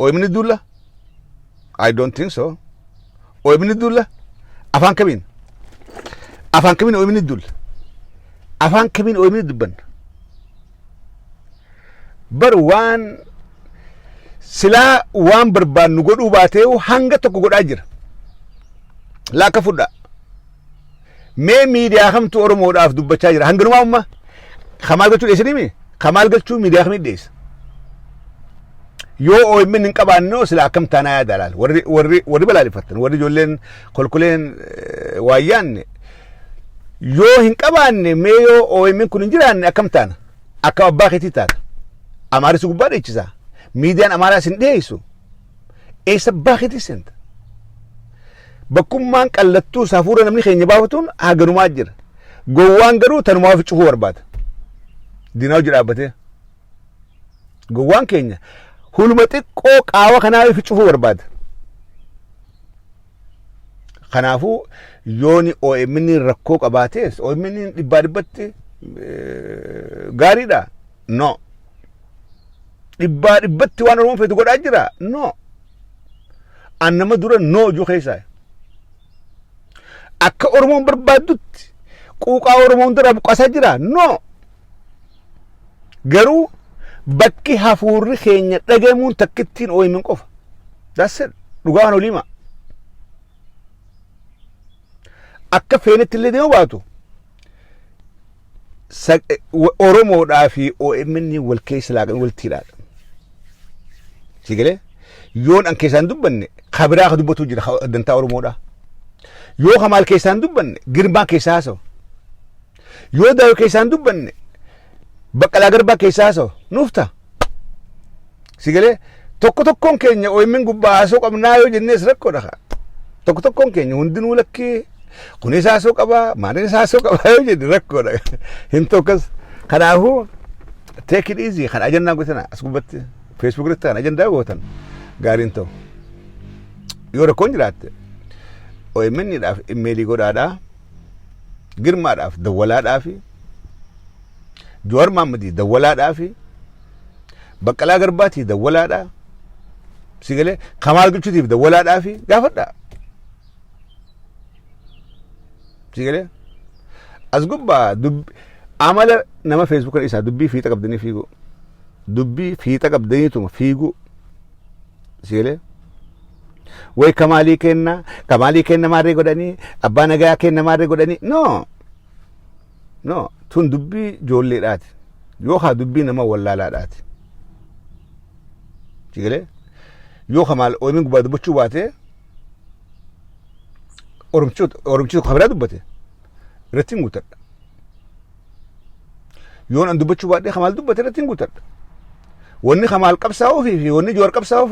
OMN duulla? I don't think so. OMN duulla? Afaan kamiin? Afaan kamiin OMN duulla? Afaan kamiin OMN dubbanna? Bar waan silaa waan barbaannu godhuu baatee hanga tokko godhaa jira. Laakka fudhaa. Mee miidiyaa kamtu Oromoodhaaf dubbachaa jira? Hanganumaa umma Kamaal Galchuu dhiyeessanii mi? Kamaal Galchuu miidiyaa kamii dhiyeessa? Yoo OMN hin qabaannoo sila akkam taanaa yaada laal. Warri warri warri balaaleffattan, warri ijoolleen kolkoleen waa yaanne yoo hin qabaanne, mee yoo OMN kun hin jiraanne akkam taana? Akka abbaa keetii taata. Amaarissi gubbaa dheechisa. Miidiyaan Amaaraa sin dhiyeessu. Eessa abbaa keetii seenta? Bakkummaan qallattuu safuura namni keenya baafatuun haganumaa jira. Gowwaan garuu tanumaa of cufuu barbaada. Diinaa hojii dhaabbatee. Gowwaan keenya huluma xiqqoo qaawa kanaa of cufuu barbaada. Kanaafuu yooni OMN rakkoo qabaatees OMN dhibbaa dhibbatti gaariidha. No. Dhibbaa dhibbatti waan Oromoon feetu godhaa jira. No. An nama dura no ijoo keessaa. Akka Oromoon barbaaddutti quuqaa Oromoon dura buqqasaa jira. No. Garuu bakki hafuurri keenya dhagamuun takkittiin OMN qofa. That's it. Dhugaa kan oliima. Akka feenetti illee deemu baatu. Oromoodhaa fi OMN wal keessa laaqan walitti hidhaadha. Si galee? Yoon an keessaan dubbanne kabiraa ka dubbatu jira dantaa Oromoodhaa. Yoo Kamaal keessaan dubbanne Girmaa keessaa haasawa. Yoo Daawit keessaan dubbanne Baqqalaa Garbaa keessaa haasawa. Nuuf ta'a. Si galee? Tokko tokkoon keenya OMN gubbaa haasoo qabnaa yoo jennees rakkoodha. Tokko tokkoon keenya hundinuu lakkii kunis haasoo qabaa maalinis haasoo qabaa yoo jenne rakkoodha. Hin tokkas. Kanaafuu take it easy kan ajandaa gootan as gubbatti Facebook irratti kan ajandaa gootan gaariin ta'u. Yoo rakkoon jiraatte OMN dhaaf imeelii godhaadhaa, Girmaadhaaf dawwalaadhaa fi Jawaar Mahammadii dawwalaadhaa fi Baqqalaa Garbaatii dawwalaadhaa, si galee, Kamaal Galchuutiif dawwalaadhaa fi gaafadhaa. Si galee, as gubbaa amala nama feesbuuka isaa dubbii fiixa qabdanii fiiguu, dubbii fiixa qabdaniituma fiiguu. Si galee, way Kamaalii kenna, Kamaalii kenna, maarree godhanii, abbaa nagaa kenna, maarree godhanii. No, no, tun dubbii ijoolleedhaati yookaan dubbii nama wallaalaadhaati. Si galee, yoo Kamaal OMN gubbaa dubbachuu baate, Oromtichi tokko kabiraa dubbate irratti hin guuttadha. Yoon an dubbachuu baadhee Kamaal dubbate irratti hin guuttadha. Wanni Kamaal qabsaa'uuf fi wanni Jawaar qabsaa'uuf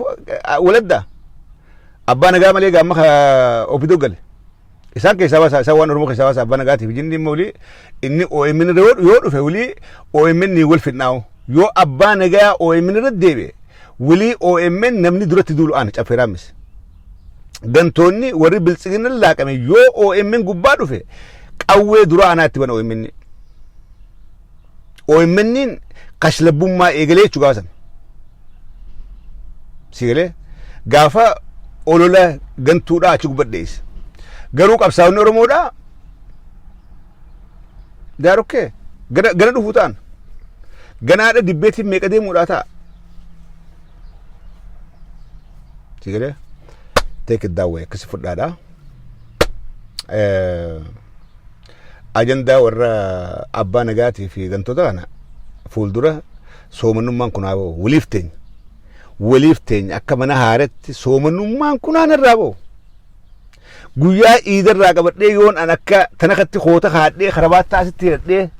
waladda. Abbaa nagaa malee gaamma OPDO gale. Isaan keessaa baasaa, isaan waan Oromoo keessaa baasaa. Abbaa nagaatiif jinni immoo walii inni OMN irra yoo dhufe walii OMN wal fidnaa'u. Yoo abbaa nagaa OMN irra deebi'e walii OMN namni duratti duulu ana caffeeraa misi. Gantoonni warri biltsiginna laaqame yoo OMN gubbaa dhufe qawwee dura anaa itti bana OMN. OMN kashlabbummaa eegalee jechuu gaafa sana. Si galee, gaafa olola gantuudhaa achi gubbadheessa. Garuu qabsaa'onni Oromoodhaa daarokkee gana gana dhufuu ta'an ganaadha dibbeetiin meeqa deemuudhaa ta'a. Si galee, take it that way, akkasi fudhaadha. Ajandaa warra abbaa nagaatii fi gantoota kana fuuldura soomannummaan kun haa ba'u. Waliif teenya. Waliif teenya akka mana haaratti soomannummaan kun haa narraa ba'u. Guyyaa iidarraa qabadhee yoon an akka tanakatti koota kaadhee karabaattaa asitti hidhadhee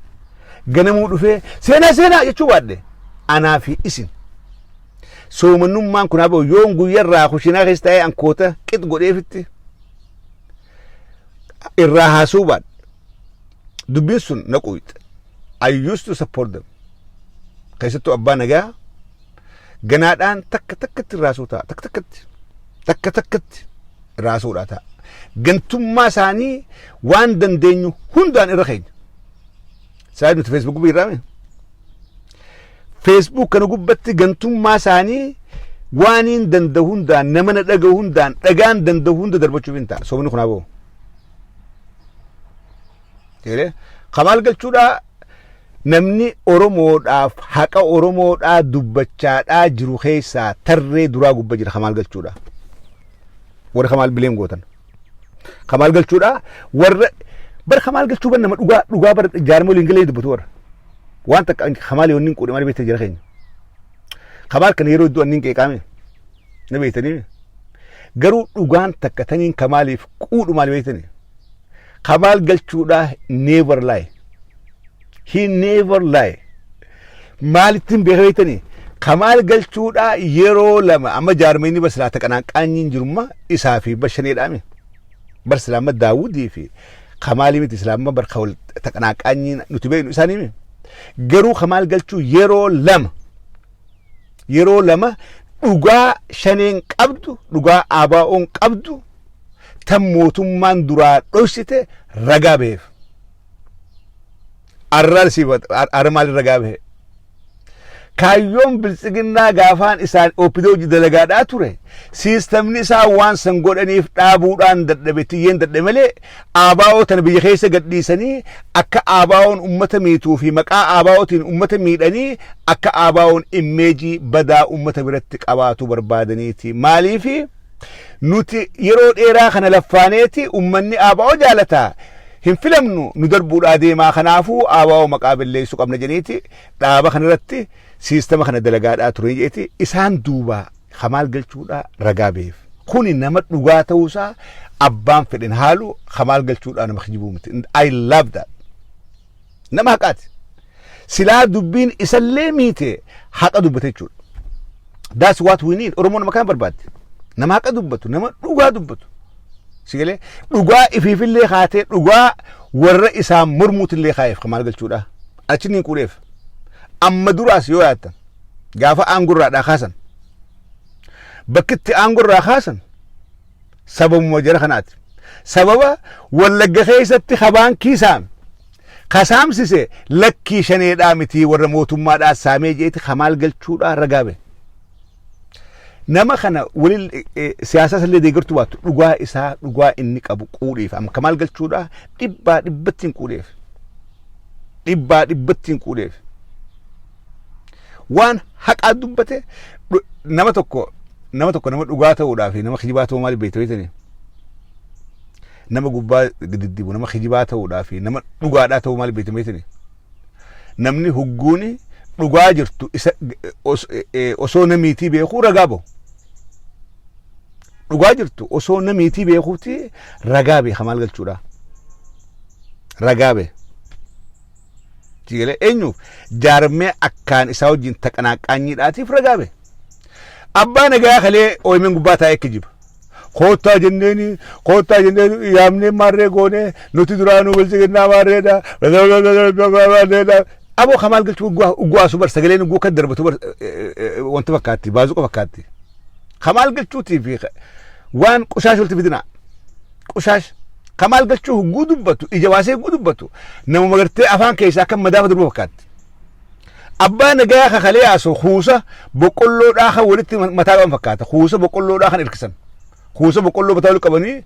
ganamuu dhufee seenaa seenaa jechuu baadhe anaa fi isin. Soomannummaan kun haa ba'u. Yoon guyyarraa kushinaa keessa taa'ee an koota qix godheefitti irraa haasuu baadhe. Dubbiin sun na quuqxe. I used to support them. Keessattuu abbaa nagaa ganaadhaan takka takkatti raasuu ta'a. Takka takkatti. Takka takkatti raasuudhaa ta'a. Gantummaa isaanii waan dandeenyu hundaan irra keenya. Saa nuti Facebook irraa mi? Facebook kana gubbatti gantummaa isaanii Waaniin danda'u hundaan, nama na dhaga'u hundaan, dhagaan danda'u hunda darbachuuf hin ta'a. Sobni kun haa ba'u. Kamaal Galchuudhaa namni Oromoodhaaf haqa Oromoodhaa dubbachaadhaa jiru keessaa tarree duraa gubba jira Kamaal Galchuudha. Warra Kamaal bileem gootan. Kamaal Galchuudhaa warra bara Kamaal Galchuu bar nama dhugaa dhugaa bara jaarma waliin galee dubbatu warra. Waan takka Kamaal yoonni hin quudhe malee beekte jira keenya. Kamaal kana yeroo iddoo anniin qeeqaame na beektanii, garuu dhugaan takka taniin Kamaaliif quudhu maal beektanii? Kamaal Galchuudhaa never lie. He never lie. Maalittiin beeka beektanii? Kamaal Galchuudhaa yeroo lama amma jaarmeenni basilaa taqanaan qaanyiin jirummaa isaa fi bashaneedhaame. Bar silaama Daawudii fi Kamaalii miti, silaama bar taqanaa qaanyiin nuti beeknu isaanii mi. Garuu Kamaal Galchuu yeroo lama dhugaa shaneen qabdu, dhugaa ABO'n qabdu tan mootummaan duraa dhoysite ragaa beef. Arraal arra maaliin ragaa bahe? Kaayyoon Biltsiginnaa gaafaan isaan OPDO hojii dalagaadhaa ture, siistamni isaa waan san godhaniif dhaabuudhaan dadhabe, tiyyeen dadhabe malee, ABO tana biyya keessa gadhiisanii akka ABO'n ummata miituu fi maqaa ABOtiin ummata miidhanii akka ABO'n image badaa ummata biratti qabaatu barbaadaniiti. Maaliifi nuti yeroo dheeraa kana laffaaneeti ummanni ABO jaalataa hin filamnu, nu darbuudhaa deemaa, kanaafuu ABO maqaa balleessuu qabna jedhaniiti dhaaba kanarratti siistama kana dalagaadhaa ture jeeti isaan duubaa Kamaal Galchuudhaa ragaa beef. Kuni nama dhugaa ta'uusaa abbaan fedhen haalu, Kamaal Galchuudhaa nama kijibuu miti. I love that. Nama haqaati. Silaa dubbiin isallee miite haqa dubbate jechuudha. That's what we need. Oromoon nama kana barbaadde. Nama haqa dubbatu, nama dhugaa dubbatu. Sigalee dhugaa ifiifillee kaatee dhugaa warra isaan mormuutillee kaa'eef Kamaal Galchuudha. Achi niin quudheef. Amma duraas yoo yaaddan, gaafa aangorraadhaa kaasan, bakki itti aangorraa kaasan sababuma jara kanaati. Sababa Wallagga keessatti kabaankii saame. Kasaamsise lakkii shaneedhaa miti, warra mootummaadhaa saamee jeeti Kamaal Galchuudhaa ragaa bahe. Nama kana waliin siyaasa illee deeggartuu baattu, dhugaa isaa, dhugaa inni qabu quudheef. Amma Kamaal Galchuudhaa dhibbaa dhibbatti hin quudheef. Dhibbaa dhibbatti hin quudheef. Waan haqaa dubbate. Nama tokko nama dhugaa ta'uudhaa fi nama kijibaa ta'uu maal beektu beektanii? Nama gubbaa diddibu, nama kijibaa ta'uudhaa fi nama dhugaadhaa ta'uu maal beektu beektanii? Namni hugguuni dhugaa jirtu isa osoo namiitii beekuu ragaa bahu. Dhugaa jirtu osoo namiitii beekuuti ragaa beeka maal Galchuudha. Ragaa beeka. Sigalee eenyuuf? Jaarmee akkaan isaa wajjin taqanaaqaanyiidhaatiif ragaa bahe. Abbaa Nagaa kalee OMN gubbaa taa'ee kijiba. Koottaa jenneeni, koottaa jenneeni, yaamnee maarree goonee, nuti duraanuu Biltsiginnaa maarreedha. Aboo, Kamaal Galchuu uggaasu bar sagaleen ugguu kan darbatu bar wanta fakkaatti, baazuqa fakkaatti. Kamaal Galchuutii fi waan qushaash walitti fidinaa. Qushaash. Kamaal Galchuu hugguu dubbatu, ija baasee hugguu dubbatu, nama magartee afaan keessaa akka madaafa darbu fakkaatti. Abbaa Nagaa kakalee haasoo kuusa boqqolloodhaa kan walitti mataa qaban fakkaata. Kuusa boqqolloodhaa kan hirkisan. Kuusa boqqolloo mataa walitti qabanii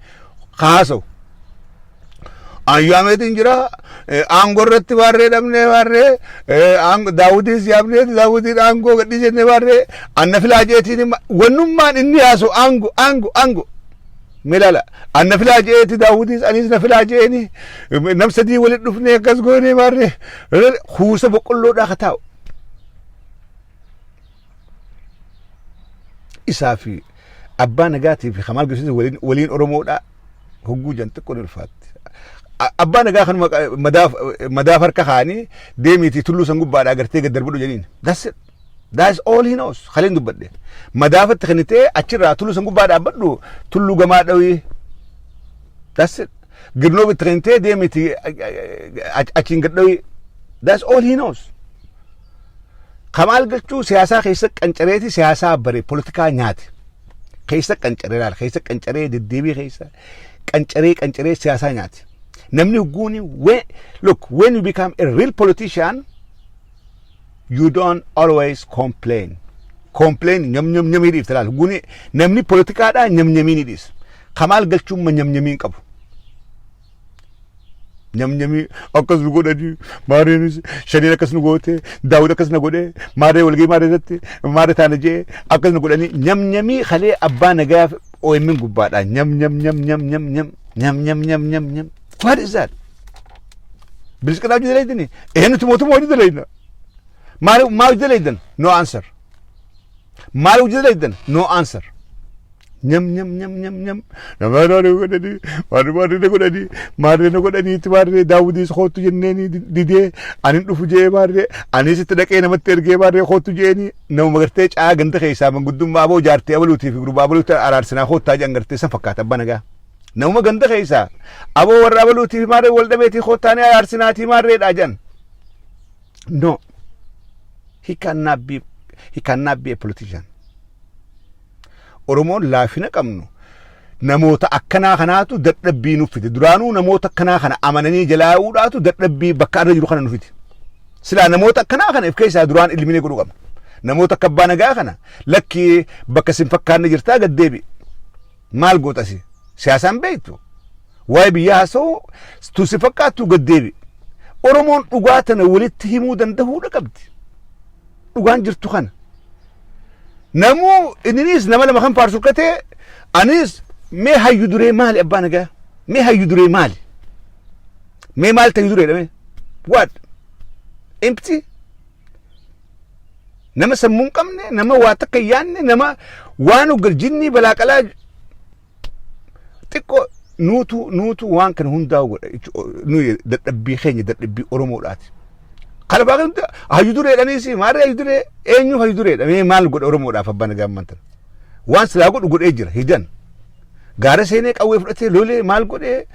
haasa'u. Ayyaameetiin jira, aangoo irratti baarree dhabnee baarree, Daawudiis yaabnee Daawudiin aangoo gadhiisnee baarree, anna filaa jeetiin wannummaan inni haasa'u aangoo, aangoo, aangoo. Milala anna filaa jeeti, Daawudiis anis na filaa jeeni, nam sadii walitti dhufnee akkas goonee baarree, kuusa boqqolloodhaa ka taa'u. Isaa fi Abbaa Nagaatii fi Kamaal Galchuutii waliin Oromoodhaa hogguu jan xiqqoo ni ulfaatti. Abbaa Nagaa kanuma madaaf harka kaanii deemiitii tulluu san gubbaadhaa agartee gad darbadhu jedhiin. That's it. That's all he knows. Kaleen dubbadhe. Madaafatti kennitee achirraa tulluu san gubbaa dhaabbadhu, tulluu gamaa dhawii. That's it. Girnoo itti kennitee deemiitii achiin gad dhawii. That's all he knows. Kamaal Galchuu siyaasaa keessa qancareeti, siyaasaa bare, politikaa nyaate. Keessa qancaree laala, keessa qancaree deddeebii, keessa qancaree qancaree siyaasaa nyaate. Namni hugguuni, look, when you become a real politician, you don't always complain. Complain nyam nyam nyamii dhiifte laal. Guni namni poolitikaadhaa nyam nyamii ni dhiisa. Kamaal Galchuun nyam nyamii hin qabu. Nyam nyamii akkas nu godhanii, maareenis shaniin akkas nu goote, Daawud akkas na godhe, maaree walgahii maaree irratti maaree taana jee akkas nu godhanii, nyam nyamii kalee abbaa nagaa OMN gubbaadha. Nyam nyam nyam nyam nyam nyam nyam nyam nyam nyam nyam. What is that? Bilisiqinaa hojii dalaydini? Eenyutu mootummaa hojii dalayna? Maal maal hojii dalaydan? No answer. Maal hojii dalaydan? No answer. Nyam nyam nyam nyam nyam. Nama naannoo godhanii, maarree maarree godhanii, maarree na godhaniitti, maarree Daawudiis kootu jenneeni didee, ani dhufu jee, maarree anis itti dhaqee namatti ergee, maarree kootu jeeni, nama gartee caa ganda keessaa manguddummaa aboo jaartee abaluutii fi gurbaa abaluutti araarsinaa koottaa jedhan gartee san fakkaata abbaa nagaa. Namuma ganda keessaa aboo warra abaluutii fi maarree wal dhabeetii koottaanii araarsinaatii maarreedhaa jedhan. No. He cannot be a politician. Oromoon laafina qabnu namoota akkanaa kanaatu dadhabbii nuuf fide. Duraanuu namoota akkanaa kana amananii jalaa'uudhaatu dadhabbii bakka irra jiru kana nu fide. Silaa namoota akkanaa kana if keessaa duraan ilminee godhuu qabna. Namoota akka abbaa nagaa kana lakkii, bakka sin fakkaanne jirtaa, gad deebi. Maal gootasi? Siyaasaan beektu. Waa'ee biyyaa haasa'u tu si fakkaattu, gad deebi. Oromoon dhugaa tana walitti himuu danda'uudha qabdi. Dhugaan jirtu kana. Namuu inninis nama lama kan faarsu katee anis mee hayyu duree maali abbaa nagaa? Mee hayyu duree maali? Mee maal ta'u duree dhame? What? Empty? Nama sammuu hin qabne, nama waa takka hin yaadne, nama waan hoggal jinnii balaa qalaa xiqqoo nuutu waan kana hundaa'u godha. Nuyi dadhabbii keenya dadhabbii Oromoodhaati. Kana baaqee hunda hayyu dureedhaniis maarree hayyu duree eenyu hayyu dureedha? Mee maal godha Oromoodhaaf abbaan nagaa ammantan? Waan silaa godhu godhee jira hidan. Gaara seenee qawwee fudhatee lolee maal godhee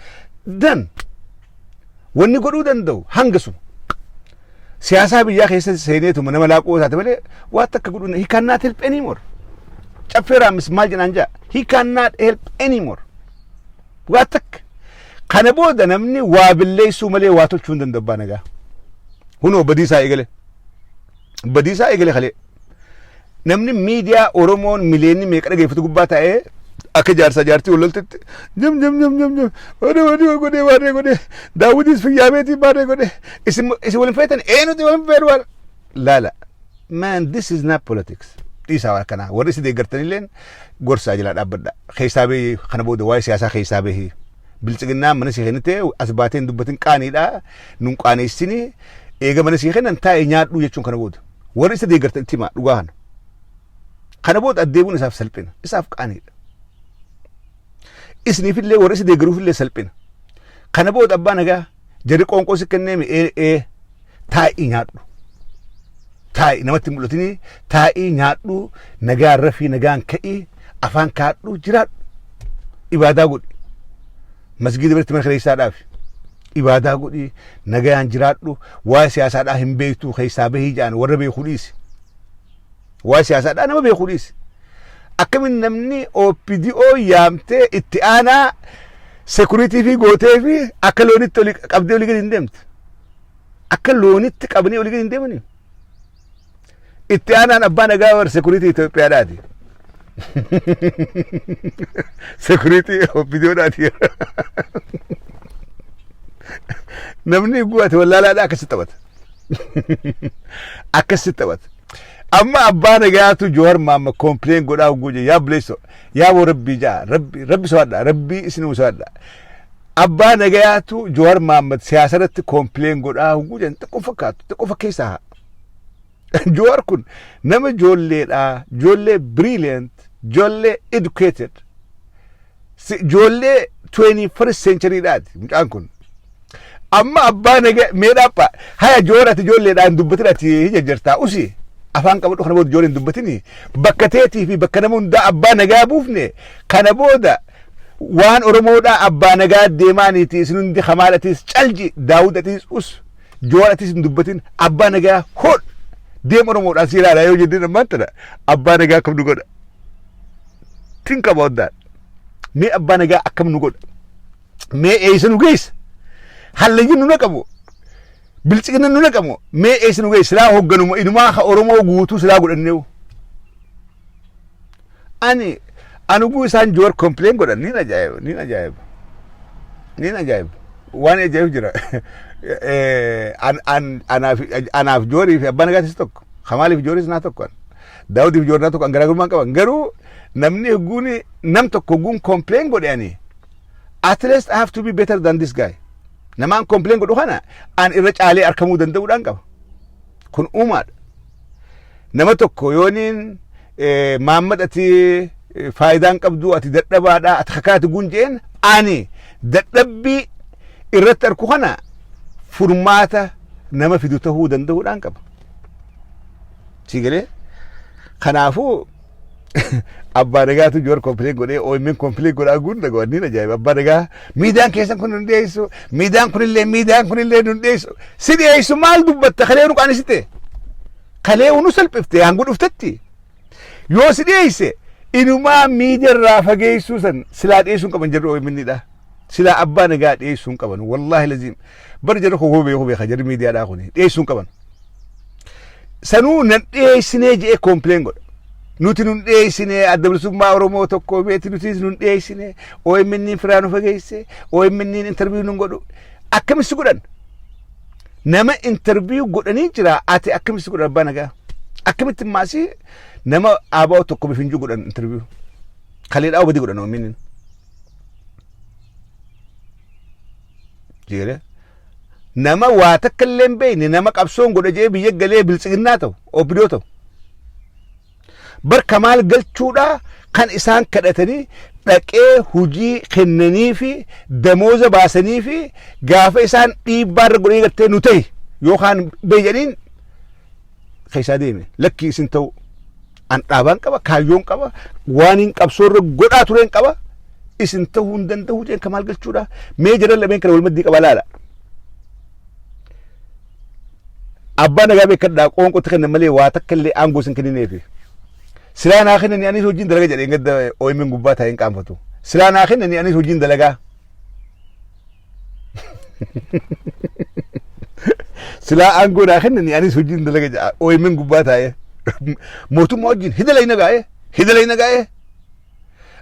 dan. Wanni godhuu danda'u hanga suma. Siyaasaa biyyaa keessa seeneetuma nama laaquu taate malee waan takka godhuu, he cannot help anymore. Caffee Raammis maal jedhaan jaa, he cannot help anymore. Waa takka. Kana booda namni waa billeessuu malee waa tolchuu hin danda'u abbaa nagaa. Hunoo badiisaa eegale. Badiisaa eegale kalee. Namni miidiyaa Oromoon mileenni meeqa dhageeffatu gubbaa taa'ee akka jaarsaa jaartii wal loltetti jam jam jam jam jam oduu oduu godhee maarree godhee, Daawwitis fiyyaameetii maarree godhee, isin waliin feetan, eenyuti waliin feetu waan laala. Man, this is not politics. Dhiisaa waan akkanaa. Warri isin deeggartanilleen gorsaa jalaa dhaabbadha. Keessaa bahii, kana booda waa'ee siyaasaa keessaa bahii. Biltsiginnaan mana sii kennite as baatee hin dubbatin, qaaniidha. Nun qaaneessini, eega mana sii kennan taa'ee nyaadhu jechuun kana booda. Warri isa deeggartan itti himaa dhugaa kana. Kana booda addeebuun isaaf salphina. Isaaf qaaniidha. Isiniifillee, warri isa deeggaruufillee salphina. Kana booda abbaa nagaa jarri qoonqoo si kenneemi, ee ee, taa'ii nyaadhu. Taa'i, namatti mul'atini, taa'ii nyaadhu, nagaan rafii, nagaan ka'ii, afaan kaadhu, jiraadhu. Ibaadaa godhi. Masgiida biratti mana kireessaadhaaf. Ibaadaa godhi, nagaan jiraadhu, waa'ee siyaasaadhaa hin beektu, keessaa bahii jedhan warra beekuu dhiisi. Waa'ee siyaasaadhaa nama beekuu dhiisi. Akkamiin namni OPDO yaamtee itti aanaa security fi gootee fi akka loonitti olii qabdee olii gadi hin deemte? Akka loonitti qabanii olii gadi hin deemanii? Itti aanaan abbaa nagaa war security Itoophiyaadhaati. Security OPDOdhaati. Namni gu'ate wallaalaadhaa akkasitti taphata. Akkasitti taphata. Amma abbaa nagaatu Joowar Maamma complain godhaa hogguu jee, yaa buleesso, yaa boo, rabbii jaa, rabbi rabbi so'adha, rabbii isin so'adha. Abbaa nagayaatu Joowar Mahammad siyaasa irratti complain godhaa hogguu jedhan xiqqoo fakkaatu, xiqqoo fakkeessaa haa. Joowar kun nama ijoolleedha, ijoollee brilliant, ijoollee educated, ijoollee 21st century dhaati mucaan kun. Amma abbaa nagaa mee dhaapha haya, Joowar ati ijoolleedhaan dubbatin, ati hija jirtaa, usi afaan qabadhu. Kana booda ijoolleen hin dubbatini, bakka teetii fi bakka nama hundaa abbaa nagaa buufne. Kana booda waan Oromoodhaa abbaa nagaa deemaaniiti, isin hundi kamaalatis calji, Daawud atis us, Joowar atis hin dubbatin, abbaa nagaa hodh deem, Oromoodhaan si ilaalaa yoo jenneen ammaan tana abbaa nagaa akkam nu godha? Think about that. Mee abbaa nagaa akkam nu godha? Mee eessa nu geessa? Hallayyi nu naqamu, bilcigina nu naqamu, mee eessa nu geessa? Silaa hoogganuma inumaa ka Oromoo guutuu silaa godhanneewu. Ani anuguu isaan Joowar complain godhan niin ajaa'iba, niin ajaa'iba, niin ajaa'iba. Waan ajaa'ibu jira. Anaaf Joorii fi abbaa nagaatis tokko. Kamaaliif Jooris naa tokko. Daawudiif Joor naa tokko. An garaagarummaa qaban. Garuu namni hogguun nam tokko hogguun complain godhe, ani at least I have to be better than this guy. Namaan complain godhu kana an irra caalee argamuu danda'uudhaan qaba. Kun uumaadha. Nama tokko yooniin Maammad, ati faayidaan qabdu, ati dadhabaadha, ati kakaati gunjeen, ani dadhabbii irratti arku kana furmaata nama fidu tahuu danda'uudhaan qaba. Si galee? Kanaafuu abbaa nagaatu Joowar complain godhee OMN complain godhaa guun dhaga'a, ni ajaa'iba. Abbaa nagaa miidiyaan keessan kun nun dhiyeessu, miidiyaan kunillee, miidiyaan kunillee nun dhiyeessu. Si dhiyeessu maal dubbatta? Kalee nu qaanisite, kalee nu salphifte. Hanguu dhuftetti yoo si dhiyeesse inumaa miidiyaa fageessuu san silaa dhiyeessuu hin qaban jedhu OMN dha. Silaa abbaa nagaa dhiyeessuu hin qaban. Wallaahi laziim, bar jedhu koo beeku beeka jedhu, miidiyaadhaa kuni dhiyeessuu hin qaban. Sanuu nan dhiyeessinee je'ee complain godha. Nuti nun dhiyeessine, Adda Bilisummaa Oromoo tokko beeti, nuti nun dhiyeessine, OMN firaa nu fageesse, OMN interview nun godhu. Akkamitti godhan? Nama interview godhanii jira, ati akkamitti godhan? Abbaa nagaa akkamitti maasii nama ABO tokko bifinjuu godhan interview kaleedhaa obadii godhan OMN. Jeere nama waa takka illee hin beekne, nama qabsoon godha jee biyya galee biltsiginnaa ta'u, OPDO ta'u. Bar Kamaal Galchuudha kan isaan kadhatanii dhaqee hujii kennanii fi damooza baasanii fi gaafa isaan dhiibbaarra godhanii gartee nu ta'e yookaan beeyaniin keessaa deeme, lakkii isin ta'u, an dhaabaan qaba, kaayyoon qaba, waan hin qabsoorra godhaa tureen qaba, isin ta'uu hin danda'u jeen Kamaal Galchuudha. Mee jiran lameen kana wal maddii qaba laala. Abbaa nagaa beekadhaa, qoonqotti kennan malee waa takka illee aangoo isin kennineefi. Silaa naa kennanii anis hojiin dalaga jedhee gadda OMN gubbaa taa'ee hin qaanfatu. Silaa naa kennanii anis hojiin dalagaa. Silaa aangoo naa kennanii anis hojiin dalaga jedha OMN gubbaa taa'ee. Mootummaa wajjin hidalay nagaa'ee, hidalay nagaa'ee.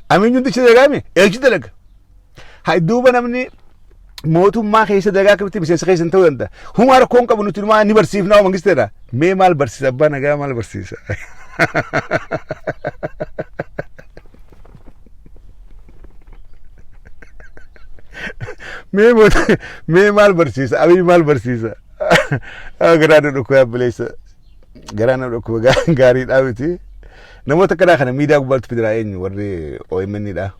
Amiin hundi dalagaame eelchi dalaga. Haa duuba, namni mootummaa keessa dalagaa akkamitti miseensa keessa hin ta'uu danda'a? Humaa rakkoon qabu, nuti numaa ni barsiifnaa mangisteedha. Mee maal barsiisa? Abbaa nagaa maal barsiisa? Mee maal barsiisa? Abiy maal barsiisa? Garaa nu dhukkuba, obboleessa. Garaa nu dhukkuba, gaariidhaa miti. Namoota akkanaa kana miidiyaa gubbaatti fidiraa eenyu warri OMN dha.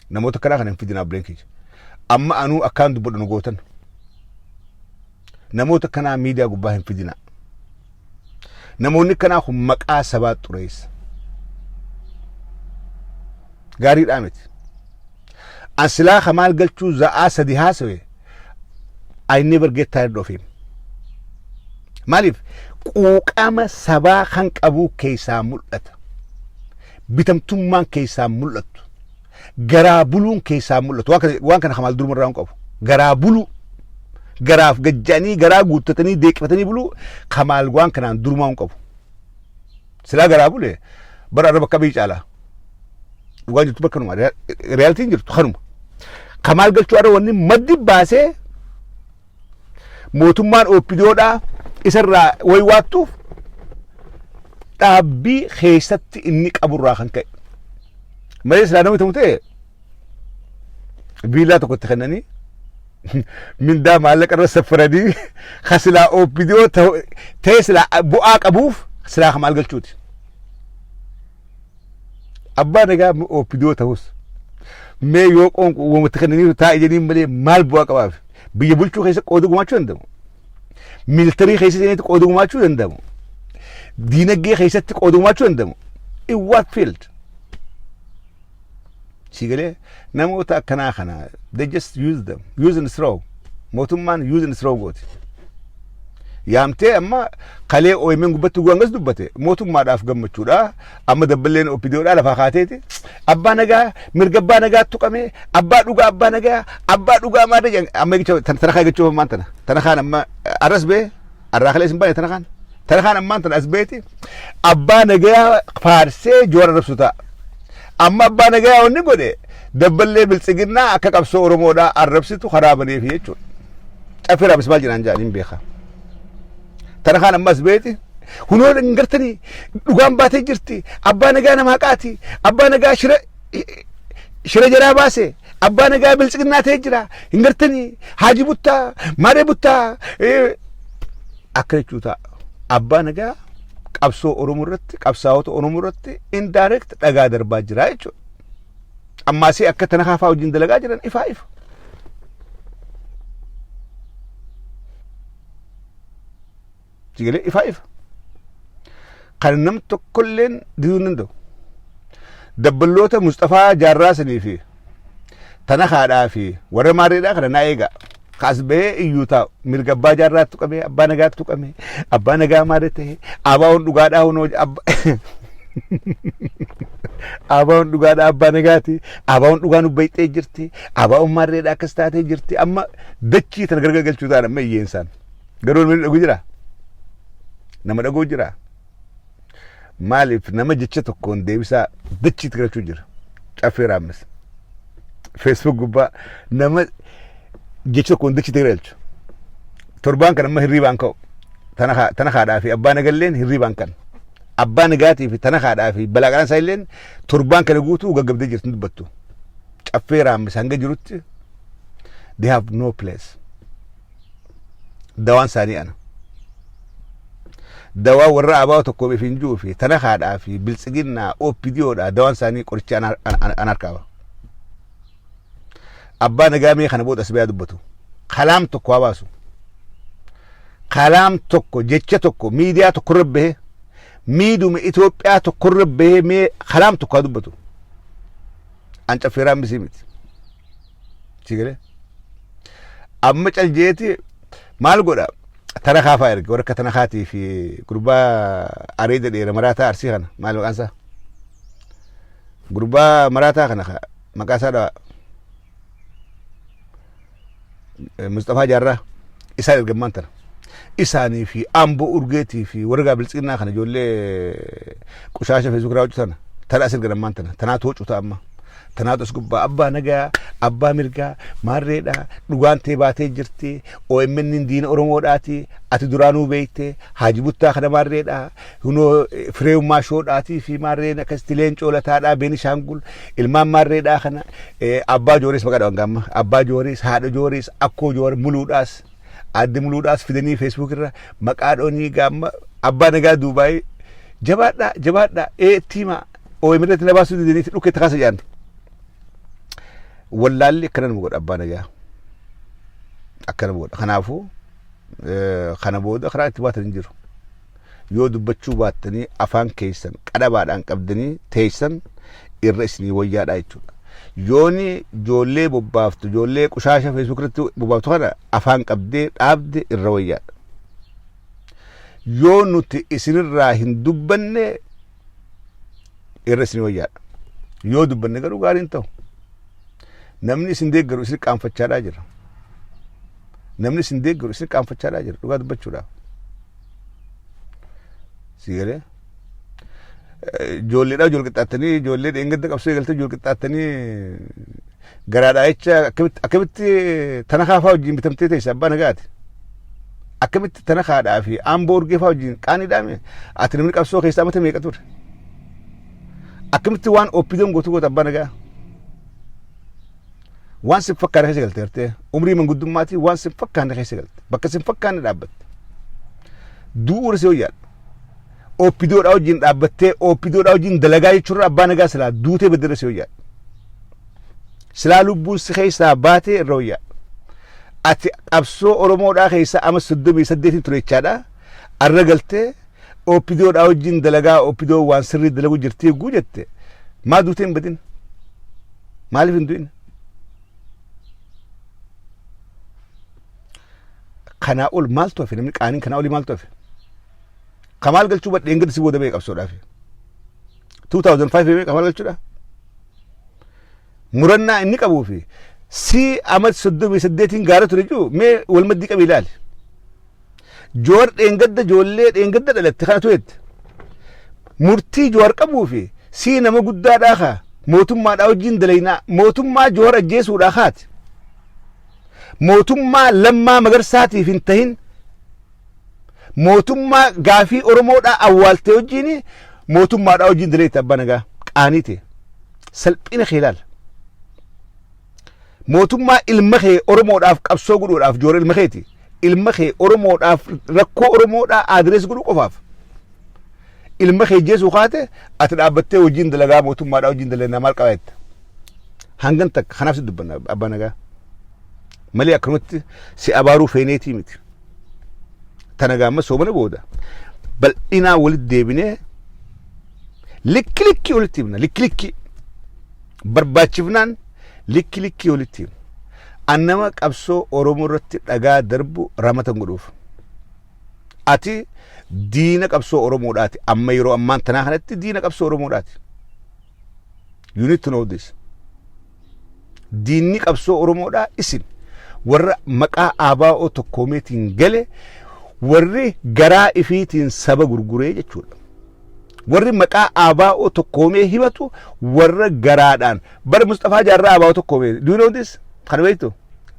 Namoota akkanaa kana hin fidinaa, obboleen kiyya. Amma anuu akkaan dubbadhu nu gootan. Namoota akkanaa miidiyaa gubbaa hin fidinaa. Namoonni akkanaa kun maqaa sabaa xureessa. Gaariidhaa miti. An silaa Kamaal Galchuu za'aa 3 haasawe, I never get tired of him. Maaliif? Quuqama sabaa kan qabu keessaa mul'ata. Bitamtummaan keessaa mul'attu. Garaa buluun keessaa mul'atu. Waan kana Kamaal durumarraa hin qabu. Garaa buluu. Garaaf gajjanii garaa guuttatanii deeqifatanii buluu Kamaal waan kanaan durumaa hin qabu. Silaa garaa bule bara arraba akka biyya caalaa. Dhugaa jirtu bakka kanuma. Realityn jirtu kanuma. Kamaal Galchuu arra wanni maddi baasee mootummaan OPDOdhaa isarraa wayi waattuuf dhaabbii keessatti inni qaburraa kan ka'e. Malee silaa namni ta'u ta'e viillaa tokkotti kennanii mindaa maallaqa irra saffaranii ka silaa OPDO ta'e silaa bu'aa qabuuf silaa Kamaal Galchuuti. Abbaa nagaa OPDO ta'us mee yoo qoonqoo uumamatti kennanii taa'e jedhanii malee maal bu'aa qabaaf? Biyya bulchuu keessa qooda gumaachuu danda'u. Militarii keessa seenetti qooda gumaachuu danda'u. Diinagdee keessatti qooda gumaachuu danda'u. In what field? Si galee? Namoota akkanaa kana they just use them, use and throw. Mootummaan use and throw gooti. Yaamtee amma kalee OMN gubbatti guwangas dubbate mootummaadhaaf gammachuudha. Amma dabballeen OPDOdhaa lafaa kaateeti. Abbaa nagaa mirga abbaa nagaa tuqame, abbaa dhugaa, abbaa nagaa, abbaa dhugaa maal jedhan amma eegicha tana kaa jechuuf ammaan tana tana kaan amma arras bee arraa kalee isin baane tana kaan tana kaan ammaan tana as beeti abbaa nagaa faarsee Joora rabsu ta'a. Amma abbaa nagayaa wanni godhe dabballee biltsiginnaa akka qabsoo Oromoodhaa arrabsitu karaa baneefi jechuudha. Caffee Raabis maal jedhaan jedhaniin beeka. Tana kaan ammas beeti. Hunoo hin gartanii, dhugaan baatee jirti. Abbaa nagaa nama haqaati. Abbaa nagaa shira jaraa baase. Abbaa nagaa biltsiginnaa ta'ee jira. Hin gartanii, haaji buttaa maaree buttaa akka jechuu ta'a. Abbaa nagaa qabsoo Oromoo irratti, qabsaa'ota Oromoo irratti indirect dhagaa darbaa jira jechuudha. Ammaasii akka tana kaafaa wajjin dalagaa jiran ifaa ifa. Sigalee ifaa ifa. Kan nam tokkolleen diduu hin danda'u. Dabballoota Mustafaa Jaarraa sanii fi tana haadhaa fi warra maarreedhaa kana naa eegaa. Kaas bahee iyyuu taa'u mirga abbaa jaarraatti tuqame, abbaa nagaatti tuqame, abbaa nagaa maarree ta'e, abaa'oon dhugaadhaa hunoo abaa'oon dhugaadhaa abbaa nagaati, abaa'oon dhugaa nu bayxee jirti, abaa'oon maarreedhaa akkas taatee jirti. Amma dachii tana gargar galchuu ta'an amma iyyeensaan. Garuu namni dhaguu jira? Nama dhaguu jira? Maaliif nama jecha tokkoon deebisaa dachiitti galchuu jira? Caffee Raammis. Facebook gubbaa nama jecha tokkoon dachiitti galchu. Torbaan kan amma hirriibaan ka'u. Tana haadhaa fi abbaa nagalleen hirriibaan kan. Abbaa nagaatii fi tana haadhaa fi balaa qaransaa illeen torbaan kana guutuu gaggabdee jirti dubbattu. Caffee Raammis hanga jirutti they have no place. Dawaan isaanii ana. Dawaa warra abaa'oo tokko fi hin jiru fi tana haadhaa fi biltsiginnaa OPDOdha, dawaan isaanii qoricha an harkaa. Abbaa nagaa mee kana booda as bayaa dubbatu. Kalaam tokko haa baasu. Kalaam tokko, jecha tokko, miidiyaa tokko irra bahee, miiduma Itoophiyaa tokko irra bahee mee kalaam tokko haa dubbatu. An caffeeraan misii miti. Si galee? Amma caljeeti maal godha? Tana kaafaa erge warra akka tana kaatii fi gurbaa areeda dheera maraataa Arsii kana maal maqaan isaa? Gurbaa maraataa kana maqaa isaa dhawa. Mustafaa Jaarraa isaan ergammaan tana. Isaanii fi Amboo Urgeetii fi warra biltsiginnaa kana ijoollee qushaasha feesbuuk irraa hojjetan tana as ergan ammaan tana tanaatu huccuta amma. Tanaatu as gubbaa abbaa nagaa, abbaa mirgaa, maarreedha, dhugaan tee baatee jirti, OMN diina Oromoodhaati, ati duraanuu beekte, Haaji Buttaa kana maarreedha, hunoo fireewummaa shoodhaatii fi maarreen akkasitti leencoo lataadhaa Beenishaangul ilmaan maarreedhaa kana abbaa Jooriis maqaa dhawan gaamma, abbaa Jooriis, haadha Jooriis, akkoo Joor muluudhaas, aadde muluudhaas fidanii feesbuuk irra maqaa dhoonii gaamma abbaa nagaa duubaayee jabaadhaa jabaadhaa ee tiimaa OMN irratti na baasuu didaniiti dhukkee takaasa jedhan. Wallaalli akkana nama godha abbaa nagaa. Akkana nama godha. Kanaafuu kana booda karaa itti baatan hin jiru. Yoo dubbachuu baattanii afaan keessan qadhabaadhaan qabdanii teessan irra isinii wayyaadha jechuudha. Yooni ijoollee bobbaaftu, ijoollee qushaasha feesbuuk irratti bobbaaftu kana afaan qabdee dhaabde irra wayyaadha. Yoo nuti isinirraa hin dubbanne irra isin wayyaadha. Yoo dubbanne garuu gaarii hin ta'u. Namni isin deeggaru isin qaanfachaadhaa jira. Namni isin deeggaru isin qaanfachaadhaa jira dhugaa dubbachuudhaaf. Si galee? Ijoolleedhaa ijoollee qixxaattanii, ijoollee dheengadda qabsoo eegaltee ijoollee qixxaattanii garaadhaa jecha akkamitti tana kaafaa wajjin bitamtee teesse abbaa nagaati. Akkamitti tana kaadhaa fi Amboo Urgee faa wajjin qaanii dhaame? Ati namni qabsoo keessaa mata meeqa ture? Akkamitti waan OPDOn gootu goota abbaa nagaa? Waan sin fakkaanne keessa galte gartee umrii manguddummaatii waan sin fakkaanne keessa galte, bakka sin fakkaanne dhaabbatte. Du'uura si wayyaadha. OPDOdhaa wajjin dhaabbattee OPDOdhaa wajjin dalagaa jechuurra abbaa nagaa silaa duutee baddee si wayyaadha. Silaa lubbuun si keessaa baatee irra wayyaadha. Ati qabsoo Oromoodhaa keessa ama 38 ture jechaadha. Arra galtee OPDOdhaa wajjin dalagaa, OPDO waan sirrii dalagu jirtii eeguu jette, maa duutee hin badin? Maaliif hin du'in? Kanaa ol maaltu hafe? Namni qaaniin kanaa olii maaltu hafe? Kamaal galchuu badheen gadi si booda ba'e qabsoodhaaf. 2005 ba'e kamaal galchuudha. Murannaa inni qabuu fi si ama 38n gaara ture jiru mee wal maddii qabii ilaali. Joowar dheengadda ijoollee dheengadda dhalatte kana turetti. Murtii Joowar qabuu fi si nama guddaadhaa kaa Mootummaadhaa wajjin dalaynaa, mootummaa Joowar ajjeesuudhaa kaati. Mootummaa Lammaa Magarsaatiif hin tahin, mootummaa gaafii Oromoodhaa awwaaltee wajjin, mootummaadhaa wajjin dalayta. Abbaa Nagaa, qaanii ta'e salphina kee ilaala. Mootummaa ilma kee Oromoodhaaf qabsoo godhuudhaaf, Joowar ilma keeti. Ilma kee Oromoodhaaf, rakkoo Oromoodhaa address godhuu qofaaf ilma kee jeesuu kaate, ati dhaabbattee wajjin dalagaa, mootummaadhaa wajjin dalagnaa, maal qaba jetta. Hangan takka kanaaf si dubbanna, Abbaa Nagaa. Malee akkanumatti si abaaruu feeneetii miti. Tana gaamma soomana booda bal'inaa walitti deebinee likki likkii walitti himna, likki likkii barbaachifnaan likki likkii walitti himna. An nama qabsoo Oromoo irratti dhagaa darbu ramatan godhuuf. Ati diina qabsoo Oromoodhaati. Amma yeroo ammaan tanaa kanatti diina qabsoo Oromoodhaati. You need to know this. Diinni qabsoo Oromoodhaa isin warra maqaa ABO tokkoomeetiin gale, warri garaa ifiitiin saba gurguree jechuudha. Warri maqaa ABO tokkoomee himatu warra garaadhaan bara Mustafaa Jaarraa ABO tokkoomee. Do you know this? Kana beektu?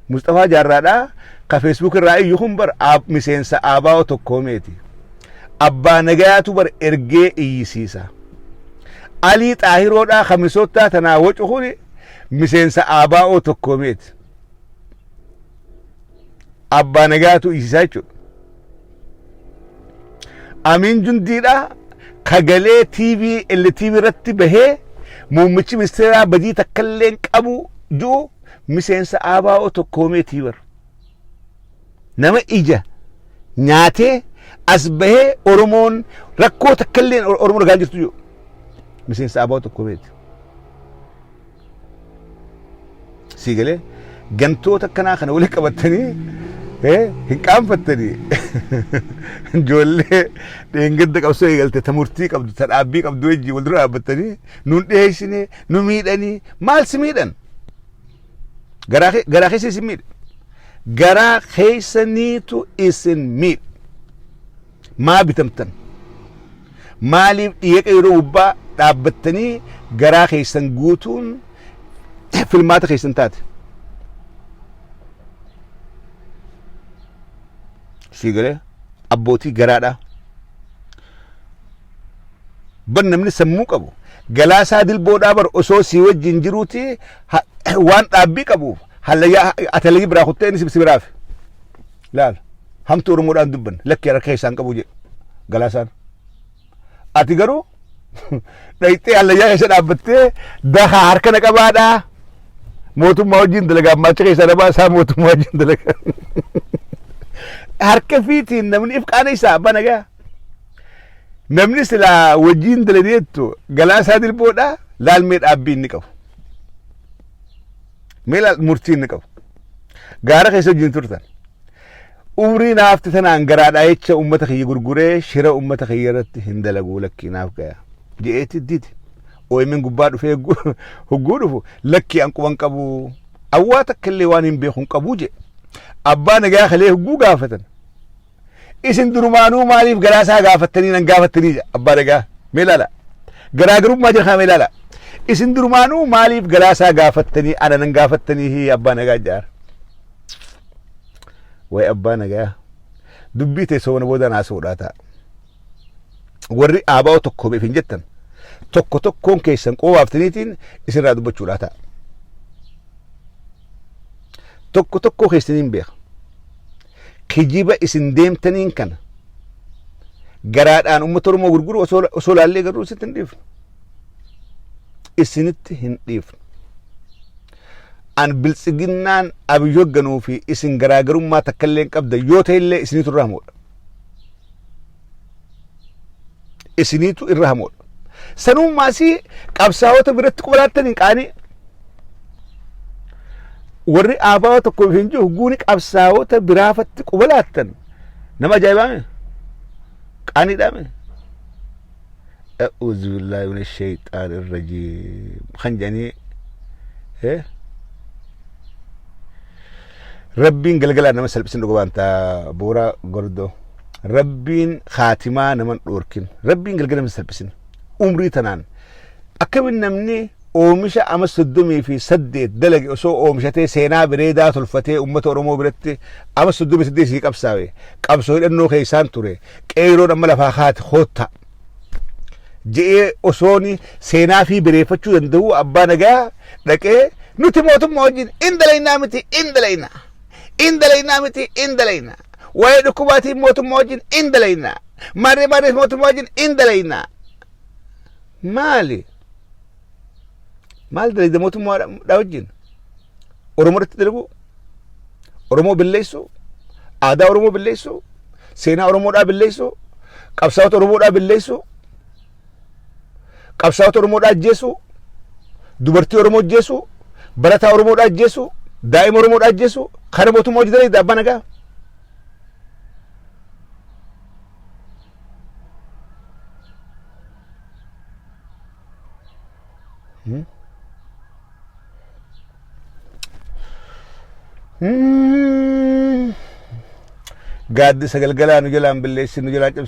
Mustafaa Jaarraadhaa ka Facebook irraa iyyu kun bar miseensa ABO tokkoomeeti. Abbaa Nagayaatu bar ergee iyyisiisa. Alii Xaahiroodhaa ka Misoottaa tanaa wacu kun miseensa ABO tokkoomeeti. Abbaa Nagayaatu iyyisiisaa jechuudha. Amiin Jundiidhaa kagalee TV LTV irratti bahee muummichi ministeeraa badii takkallee hin qabu ji'u miseensa ABO tokkoomeetii bar. Nama ija nyaatee as bahee Oromoon rakkoo takkallee Oromoon ragaa jirtu jiru miseensa ABO tokkoomeeti. Sii galee? Gantoota akkanaa kana walitti qabattanii hin qaanfattanii? Ijoollee dheengadda qabsoo eegalte, ta murtii qabdu, ta dhaabbii qabdu wajjin wal dura dhaabbattanii nun dhiyeessine, nu miidhanii. Maal si miidhan? Garaa keessa isin miidhe, garaa keessaniitu isin miidhe. Maa bitamtan? Maaliif dhiyeeqa yeroo gubbaa dhaabbattanii garaa keessan guutuun filmaata keessan taate? Sii galee? Abbootii garaadhaa bar, namni sammuu qabu Galaasaa Dilboodhaa bar osoo sii wajjin jiruuti waan dhaabbii qabuuf hallayyaa ati biraa kuttee inni si biraaf laal. Hamtu Oromoodhaan dubban lakki harka keessaan qabu jedhe Galaasaan. Ati garuu dhayxee hallayyaa keessa dhaabbattee dahaa harka na qabaadhaa, mootummaa wajjin dalagaa, maacha keessaa na baasaa, mootummaa wajjin dalagaa. Harka fiitiin namni if qaaneessaa, Abbaa Nagaa. Namni silaa wajjin dalageettu Galaasaa Dilboodhaa laalmee dhaabbii inni qabu. Mee laal murtii inni qabu. Gaara keessa wajjin turtan. Umrii naafti tanaan garaadhaa jecha uummata kiyya gurguree shira uummata kiyya irratti hin dalaguu, lakkii naaf gaya. Je'eetti didi. OMN gubbaa dhufee hogguu dhufu lakkii an quban qabu. Awwaa takka illee waan hin beeku hin qabu jedhe. Abbaa Nagaa kalee hogguu gaafatan. Isin durumaanuu maaliif Galaasaa gaafattanii nan gaafattanii jedha Abbaa Nagaa. Mee ilaala. Garaagarummaa jira kana mee ilaala. Isin durumaanuu maaliif Galaasaa gaafattanii ana nan gaafattanii, Abbaa Nagaa jaara. Way Abbaa Nagaa, dubbii ta'e soona booda naasuudhaa ta'a. Warri ABO tokko beef hin jettan tokko tokkoon keessan qoobaftaniitiin isinirraa dubbachuudhaa ta'a. Tokko tokkoo keessaniin beeka. Kijiba isin deemtaniin kana garaadhaan uummata Oromoo gurguru osoo laallee garuu isitti hin dhiifnu. Isinitti hin dhiifnu. An Biltsiginnaan Abiy hoogganuu fi isin garaagarummaa takka illee hin qabdan yoo ta'e illee isiniitu irra hamoodha. Isiniitu irra hamoodha. Sanummaas qabsaa'ota biratti quba laattanii qaanii. Warri ABO tokko hin jiru guuni qabsaa'ota biraafatti quba laattan nama ajaa'ibaame, qaaniidhaame. أعوذ بالله من الشيطان الرجيم kan jedhanii Rabbiin galgalaan nama salphisin. Dhuga baanta boora gordoo, Rabbiin kaatimaa nama hin dhoorkin, Rabbiin galgala nama salphisin. Umrii tanaan akkamiin namni Oomisha ama 38 dalage osoo oomishatee, seenaa bareedaa tolfatee, uummata Oromoo biratti ama 38 sii qabsaawe, qabsoo hidhannoo keessaan ture, qeeroon amma lafaa kaate kootta je'ee osoon seenaa fi bareeffachuu danda'u, abbaa nagaa dhaqee nuti mootummaa wajjin in dalaynaa miti, in dalaynaa, in dalaynaa miti, in dalaynaa, waa'ee dhukkubaatiin mootummaa wajjin in dalaynaa, maarree maarree mootummaa wajjin in dalaynaa. Maali? Maal dalayda mootummaadha wajjin? Oromoo irratti dalagu, Oromoo balleessu, aadaa Oromoo balleessu, seenaa Oromoodhaa balleessu, qabsaa'ota Oromoodhaa balleessu, qabsaa'ota Oromoodhaa ajjeesu, dubartii Oromoo ajjeesu, barataa Oromoodhaa ajjeesu, daa'ima Oromoodhaa ajjeesu, kana mootummaa hojii dalayda, abbaa nagaa? Gaaddisa galgalaa nu jalaan balleessin, nu jalaa cabsin.